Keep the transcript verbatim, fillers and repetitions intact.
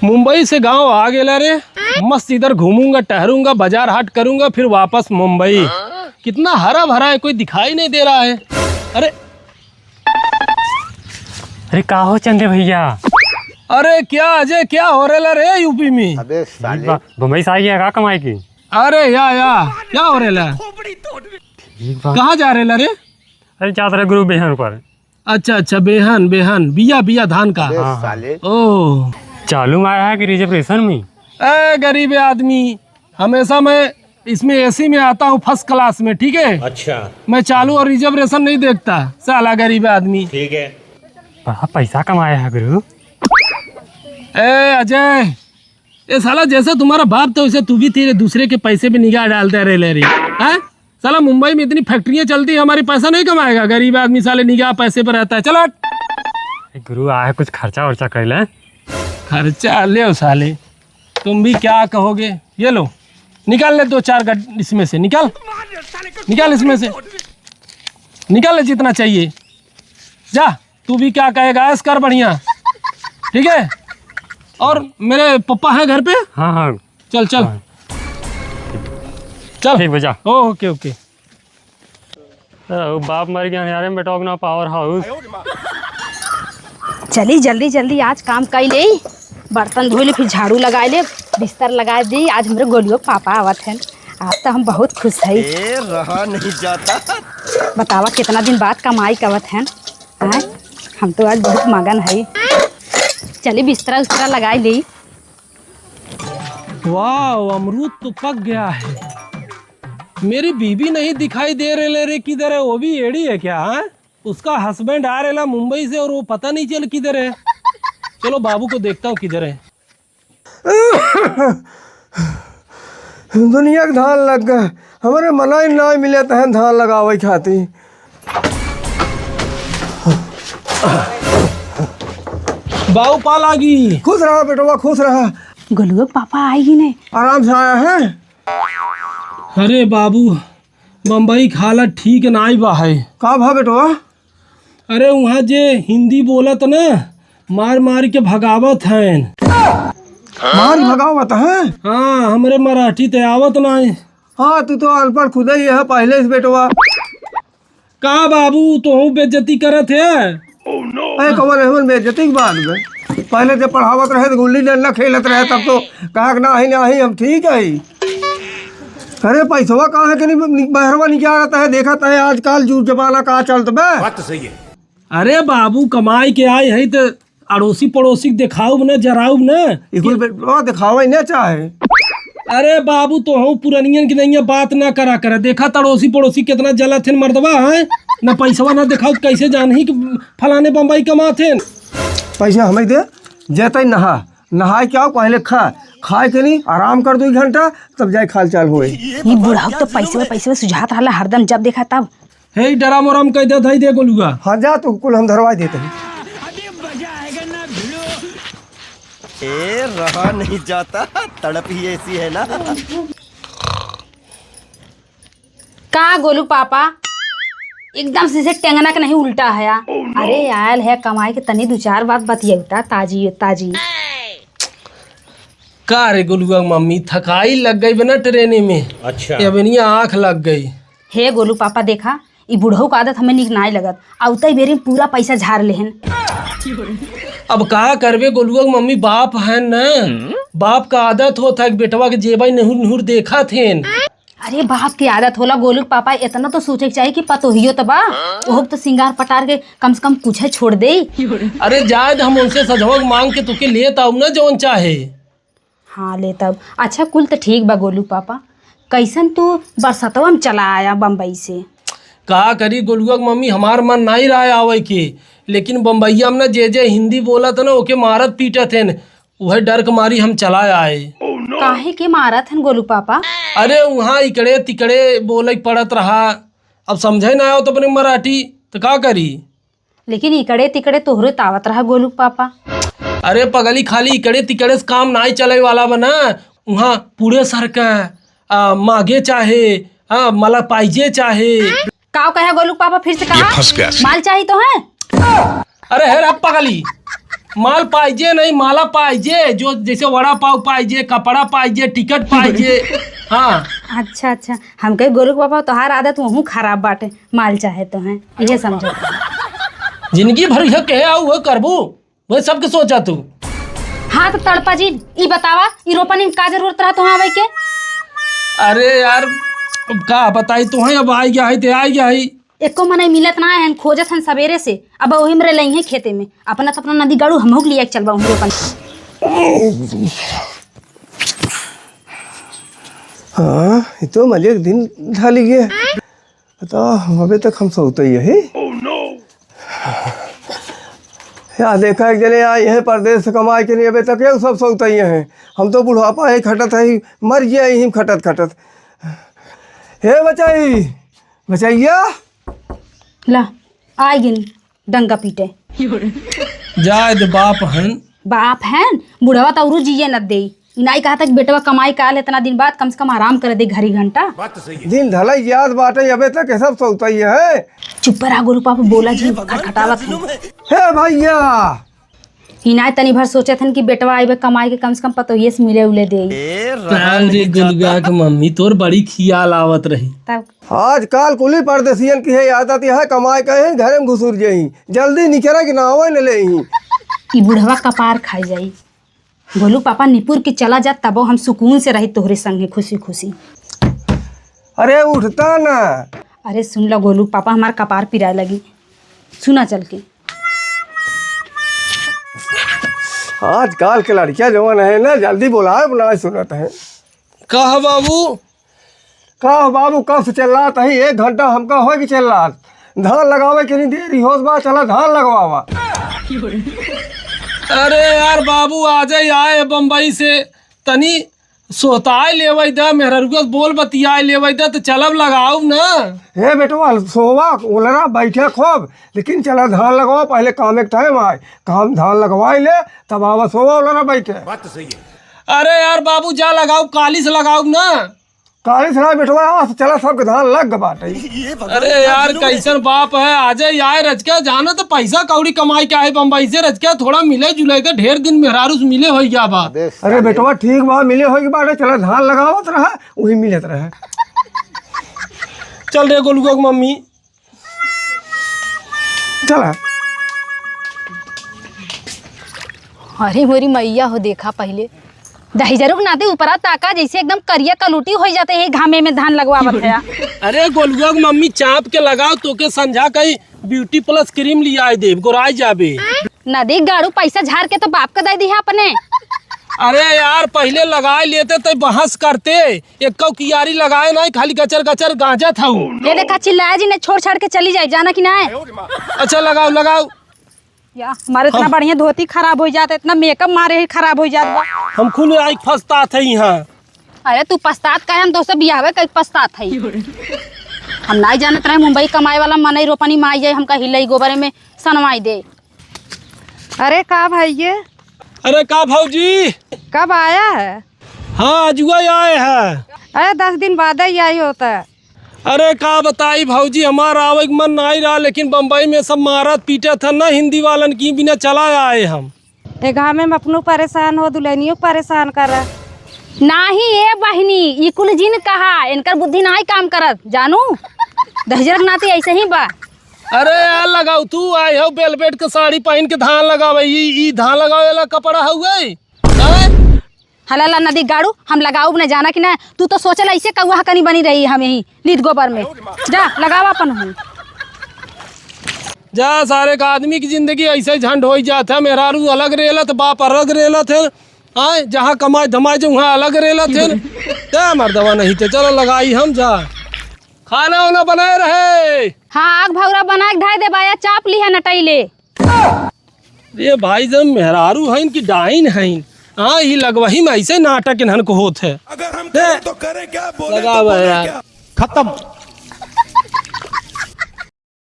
मुंबई से गांव आ गेला रे, मस्त इधर घूमूंगा, टहरूंगा, बाजार हाट करूंगा, फिर वापस मुंबई। कितना हरा भरा है, कोई दिखाई नहीं दे रहा है। अरे, अरे का हो चंदे भैया? अरे क्या अजय, क्या हो रहला रे यूपी में? अबे ठीक साले। बा, बम्बई से आई है का कमाई की? अरे या या, क्या हो रहला? ठीक बा। कहाँ जा रहला रे? अरे जात रहे गुरु बेहन पर। अच्छा अच्छा, बेहन, बेहन, बिया, बिया धान का। अबे हाँ, हाँ। साले। ओ। चालू में आया है कि रिजर्वेशन में? ए गरीब आदमी, हमेशा मैं इसमें एसी में आता हूँ, फर्स्ट क्लास में, ठीक है? अच्छा। मैं चालू और रिजर्वेशन नहीं देखता, साला गरीब आदमी। ठीक है। बड़ा पैसा कमाया है गुरु। ए अजय, ए साला, जैसे तुम्हारा बाप था वैसे तू भी तेरे दूसरे के पैसे पे निगाह डालता रह ले रे, हैं? साला मुंबई में इतनी फैक्ट्रियाँ चलती है, हमारी पैसा नहीं कमाएगा, गरीब आदमी साले निगाह पैसे पर रहता है। चल हट। ए गुरु, आए कुछ खर्चा वर्चा कर ले। खर्चा ले साले, तुम भी क्या कहोगे। ये लो, निकाल ले दो चार गड इसमें से, निकाल, निकाल इसमें से, निकाल ले जितना चाहिए। जा, तू भी क्या कहेगा, ऐश कर बढ़िया, ठीक है? और मेरे पप्पा हैं घर पे? हाँ, हाँ। चल, चल। हाँ। चल। ठीक बा, जा। ओके, ओके। अरे, वो बाप मर गया यार, बेटा अपना पावर हाउस। चली जल्दी जल्दी आज काम कई ले, बर्तन धो ले, फिर झाड़ू लगाए ले, बिस्तर लगाए दी। आज हमरे गोलुआ के पापा आवत हैं, आज तो हम बहुत खुश हई। ए, रहा नहीं जाता। बतावा कितना दिन बाद कमाई के आवत हैं, आय, हम तो आज बहुत मगन हई। चली बिस्तरा उस्तरा लगाए ले। वाह, अमरूद तो पक गया है। मेरी बीबी नहीं दिखाई दे रहे रे, किधर है? वो भी एड़ी है क्या, हाँ? उसका हस्बैंड आ रहेला मुंबई से और वो पता नहीं चल किधर है। चलो बाबू को देखता हूँ किधर है। दुनिया के धान लग गए, हमरे मनाई ना मिले तहन धान लगावे खातिर। बाऊ पा लागी। खुश रहा बेटवा, खुश रहा। गोलुआ के पापा आई ही नहीं। आराम से आया है? अरे बाबू, बम्बई के हालत ठीक नाई बा है। का भा बेटवा? अरे उहाँ जे हिंदी बोलत न, मार मार के भगावत हैं। मार भगावत हैं? हाँ, हमरे मराठी ते आवत नाई। हाँ, तू तो अनपढ़ खुदे ही है पहले से बेटवा। का बाबू, तोहू बेइज्जती करत है? अरे कवन है मन बेइज्जती की बात में? पहले जब पढ़ावत रहे तो गुल्ली डंडा खेलत रहे, तब तो कहा कि नाही नाही हम ठीक है। अरे पैसवा कहाँ है कि नहीं बहरवा निकालत है, देखत है आजकल जुग जमाना का चलत बे। बात तो सही है। अरे बाबू, कमाई के आए है तो अड़ोसी पड़ोसी के देखाउब न, जराउब न। ई कुल बे-, बा, देखावे न चाहे। अरे बाबू, तोहू पुरनियन की नैया बात ना करा करे। देखा त अड़ोसी पड़ोसी कितना जलत हन मर्दवा, हैं? न पैसवा ना देखाउ, कैसे जानही कि फलाने बम्बई कमात हन? पैसा हमें दे, जेतई नहा, नहाए के आओ, पहले खा, खाए के नहीं, आराम कर दो एक घंटा, तब जाए खाल चाल होए। ई बुढ़ऊ तो पैसवा पैसवा सुझात रहला हरदम, जब देखा तब। हे, डराम ओराम कह देत हई, दे गोलुआ। हाँ, जा, तू कुल हम धरवा देते हैं। ए, रहा नहीं जाता, तड़प ही ऐसी है ना। का गोलू पापा, एकदम से, से टेंगना के नहीं उल्टा है यार। अरे, आयल है कमाई के, तनी दू चार बात बतियौता, ताजी, ताजी। का रे गोलुआ मम्मी, थकाई लग गई बना ट्रेने में। अच्छा। ये बनिया आँख लग गई। हे गोलू पापा, देखा, ई बुढ़ऊ का आदत हमें नीक नाई लगत। अउतई बेरी में पूरा पैसा झार लेहन। अब का करबे गोलुआ के मम्मी, बाप है न, बाप का आदत होत है कि बेटवा के जेबई निहुर निहुर देखत हेन। अरे बाप के आदत होला गोलू के पापा, इतना तो सोचे के चाही कि पतोहियो त बा, ओहो के तो सिंगार पटार के कम से कम कुछ है छोड़ दे। अरे जाए द, हम उनसे सजवक मांग के तुके लेत आउब न जौन चाहे। हाँ, ले तब। अच्छा, कुल त ठीक बा गोलू पापा। कैसन तू बरसतवा में चला आया बम्बई से? का करी गोलुआ के मम्मी, हमार मन नाई रहा आवे के, लेकिन बम्बईया में ना जे जे हिंदी बोलत न, ओके मारत पीटत हेन। उहे डर के मारी हम चला आए। काहे के मारत हन गोलू पापा? अरे, उहाँ इकड़े तिकड़े बोले पड़त रहा, अब समझे ना आओ तो अपने मराठी, तो का करी? लेकिन इकड़े तिकड़े तोहरे तावत रहा गोलू पापा। अरे पगली, खाली इकड़े तिकड़े से काम नाई चले वाला बा ना। उहाँ पूरे सर का, आ, मागे चाहे, आ, मला पाइजे चाहे। काव कहे गोलू पापा, फिर से कहा? ये फंस गया। माल चाही तो है? अरे हे रे पगली, माल पाइजे नहीं, माला पाइजे, जो जैसे वड़ा पाव पाइजे, कपड़ा पाइजे, टिकट पाइजे। हाँ। अच्छा, अच्छा, हमके गोलू के पापा तोहार आदत वहू खराब बाटे, माल चाहे तो हैं, इहे समझो। जिंदगी भर यह कहे आऊ, वो करबू, वो सबके सोचा तू। हाँ तो तड़पा जी, ई बतावा, ई रोपनी में का जरूरत रहा तोहार आवे के? अरे यार, अब का बताई तोहे, अब आई गया है ते आई गया है। एको मनई मिलत ना है, खोजत हन सबेरे से, अब वही मरे लई है खेते में। अपना तो अपना नदी गाड़ू, हमहू के लिए चलबा वहीं रोपन। हाँ, ये तो मजे के दिन ढाली गए। तो अबे तक हम सोते ही है। या देखा, एक जने आए हैं परदेस से कमाए के लिए, अबे तक ये सब सोते ही हैं। हम तो बुढ़ापा है, खटत है, मर गया ही खटत खटत। हे बचाई, बचैया। ला, आ गिन डंका पीटे। जाए दे, बाप हन। बाप हन, बुढ़वा तो औरू जिए न दे। इनाई कहा था कि बेटवा कमाई का ले इतना दिन बाद, कम से कम आराम करे दे घड़ी घंटा। दिन ढलाई याद बाटे, अबे तक ये सब सोता ही है। चुप रहा गोलू पापा, बोला जी, खटखटावत है। हे भैया, इनाय तनी भर सोचत हन कि बेटवा आइबे कमाई के, कम से कम पतोहिए से मिले उले देई। ताऊ रे गोलुआ के मम्मी, तोर बड़ी खियाल आवत रही। तब आजकल कुली परदेसियन की है आदत, यह कमाई कहे घरे में घुसुर जाई, जल्दी निकरे के नावे न लेई। ई बुढ़वा कपार खाई जाई। गोलू पापा निपुर के चला जा, तबो हम सुकून से रही तोहरे संगे खुशी खुशी। अरे उठता ना। अरे सुन लो गोलू पापा, हमार कपार पिराए लगी, सुना चल के। आजकल के लड़कियां जवन है ना, जल्दी बोलाए, ना सुनत है। कह बाबू? कह बाबू, कब से चिल्लात है? एक घंटा हमका होए के चिल्लात। धान लगावे के नहीं देरी होत बा, चला धान लगवावा। अरे यार बाबू, आजे आए बम्बई से, तनी सोताए लेवई द, मेहररुआ से बोल बतियाए लेवई द, त चलब लगाउब न। हे बेटवा, सोवा, ओलरा, बैठे खूब, लेकिन चला धान लगवा, पहले काम एक टाइम आए, काम धान लगवाए ले, तब आवा सोवा, ओलरा, बैठे। बात तो सही है। अरे यार बाबू, जा लगाउब, काली से लगाउब न। काली से ना बेटवा, आज चला सबके धान लग बाटे। अरे यार, कैसन बाप है, आजे आए रजका, जाना तो पैसा कौड़ी कमाई के आए बम्बई से रजका, थोड़ा मिले जुले के, ढेर दिन मेहरारू से मिले होई गया बा। अरे बेटवा, ठीक बा, मिले होई के बाटे, चला धान लगावत रहा, वही मिलत रहा। चल रे गोलुआ के मम्मी। चला। अरे मोरी मैया हो, देखा पहिले दहिजरू के नाते ऊपरा ताका, जैसे एकदम करिया कलूटी हो जाते है घामे में धान लगवावत है। अरे गोलुआ के मम्मी, चाप के लगाओ, तोके संझा कहीं ब्यूटी प्लस क्रीम लियाए देब, गोराई जाबे। नदी गाड़ू पैसा झार के तो बाप का दे दी है अपने। अरे यार, पहिले लगाए लेते तो बहस करते, एको कियारी लगाए नहीं, खाली गचर गचर गांजत हऊ। ये देखा, चिल्लाया जी ने, छोड़ छाड़ के चली जाए, जाना कि नहीं? अच्छा लगाओ, लगाओ। या, हमारे इतना हाँ। बढ़िया धोती खराब हो जाता, इतना मेकअप मारे ही खराब हो जाता। हम खुद आई पछतात है यहाँ। अरे तू पछतात काहे, हम तो से बियाहवे कई पछतात है। हम नहीं जानत रहे मुंबई कमाए वाला मनई रोपनी माई जाए, हमका हिलई गोबरे में सनवाई दे। अरे का भाई ये? अरे का भौजी? कब आया है? हाँ, अजुआ आए है। अरे दस दिन बाद ही आई होता है। अरे का बताई भौजी, हमार आवे के मन नाई रहा, लेकिन बम्बई में सब मारत पीटत है ना हिंदी वालन की, बिना चला आए हम। ए घामे में अपनो परेशान हो, दुल्हनियों के परेशान करा। नाही ए बहिनी, ई कुल जिन कहा, इनकर बुद्धि नाही काम करत, जानू। दहिजर के नाते ऐसे ही बा। अरे यार लगाओ, तू आए हो वेलवेट के साड़ी पहन के धान लगावे, ई, ई धान लगावे वाला कपड़ा हउए? हैं? हलाला नदी गाड़ू, हम लगाउब न, जाना कि ना, तू तो सोचल ऐसे कौआ हकनी बनी रही हम यही लीद गोबर में। जा, लगावा अपन हूँ। जा, सारे का आदमी की जिंदगी ऐसे ही झंड होई जात है, मेहरारू अलग रेलत, बाप अलग रेलत है, आए, जहाँ कमाए धमाए जो वहाँ अलग रेलत है। जा मर्दवा नहीं तो चलो लगाई हम जा। खाना वाना बनाए रहे। हाँ, आग भौरा बना के धाए दे बाया, चाप ली है नटैले। ये भाई जब मेहरारू हैं कि डाइन हैं, हाँ, ये लगवही में ऐसे नाटक इन्हन को होत है। अगर हम दे, करें तो करें क्या, बोले लगा तो हुआ बोले यार। क्या? खत्म।